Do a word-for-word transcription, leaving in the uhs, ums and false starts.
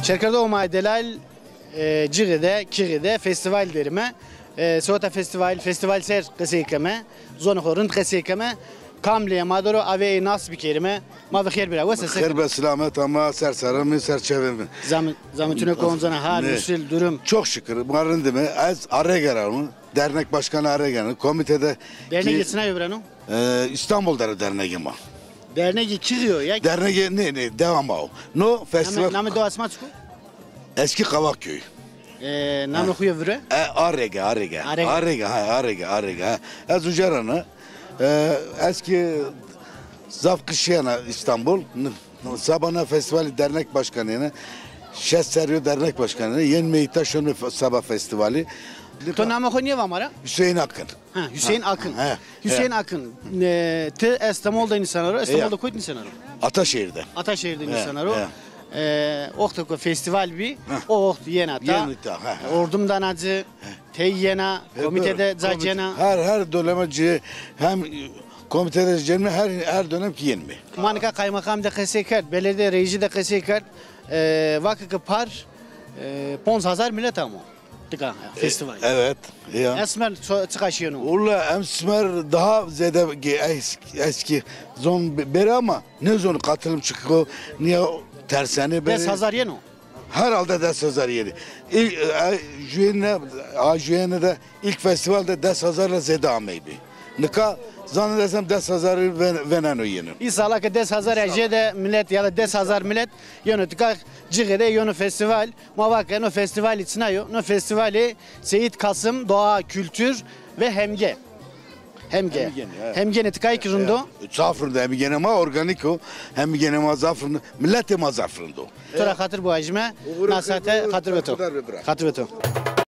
Şêrkerdoxê ma yê delal, e, Cixî de, Kîxî de festîval derîme. E, seweta festîval, festîval ser qesey keme, zonê xo rind qesey keme. Kam lê ma der o, avê ey nas bikerîme. Ma ve xêr bira. Wes a, se... Xêr be, silamet ama, ser serê mi, ser çevê mi. Zam-, zametune kon zana, hal, usul, durum. Çok şükür, ma rind îme. Ez Arege ra û, dernek başkanı Arege ra û, komitede... Dernegê çina yo birano? E, İstanbul der o dernegê ma. Dernegê Kîxî yo ya? Dernegê, nê, nê, dewa ma o. No festîval. Namê, namê dewa sima çik o? Eski Kavakköy. E, namê xo yo vire? E, Arege, Arege. Arege. Arege, ha, Arege, Arege, ha. Ez uca ra ne. E, eski zaf kişî yena İstanbul. N-, saba na festîvalî dernek başkanı yena. Şeş serrî yo dernek başkanı yena. Yen meyta şon fe-, saba festîvalî. To namê xo nêva ma ra? Hüseyin Akın. Ha, Hüseyin Akın. Ha, he, Hüseyin Akın. E, ti Estemol de nîsena ro, Estemol de kotî nîsena ro? Ataşehir'de. Ataşehir'de nîsena ro. He. E, oxto ke festîval bî, o oxt yena ta. Yena ta, he, he. Ordim dana ci, tey yena, komîte de ca cena. Her, her dönem ci, hem komîte de cena, her, her dönem ki yenîme. Ma nika qaymeqam de qesey kerd, belediye reîsî de qesey kerd. E, vake ke par, e, ponc hazar milet amo. Tika, ya, festîval. Evet, ya. Esmer ço-, çiqaş yeno? Ulla, emsmer daha zêde ge-, es-, eski zon be-, beri ama nêzon katılım çıkıyor, niye tersane beri. Des hazar yeno? Herhalde des hazar yeni. İlk, e, jüyene, a, jüyene de ilk festivalde des hazarla zêde ameybi. Nika zannedersem des hazarı ven-, veneno yeno. İnşallah ke des hazar ya jêde milet ya da des hazar milet yeno tika Cixî de yeno festîval. Ma vake no festîvalî çina yo? No festîvalî Seyîd Kasım Doğa, Kültür ve Hemge. Hemge. Hemgene, evet. Hemgene tikayî ki rind o? Zaf rind o, hemgene ma organîk o. Hemgene ma zaf rind o. Miletê ma zaf rind o. To ra xatir biwajîme. Na sate xatir be to. Xatir be to.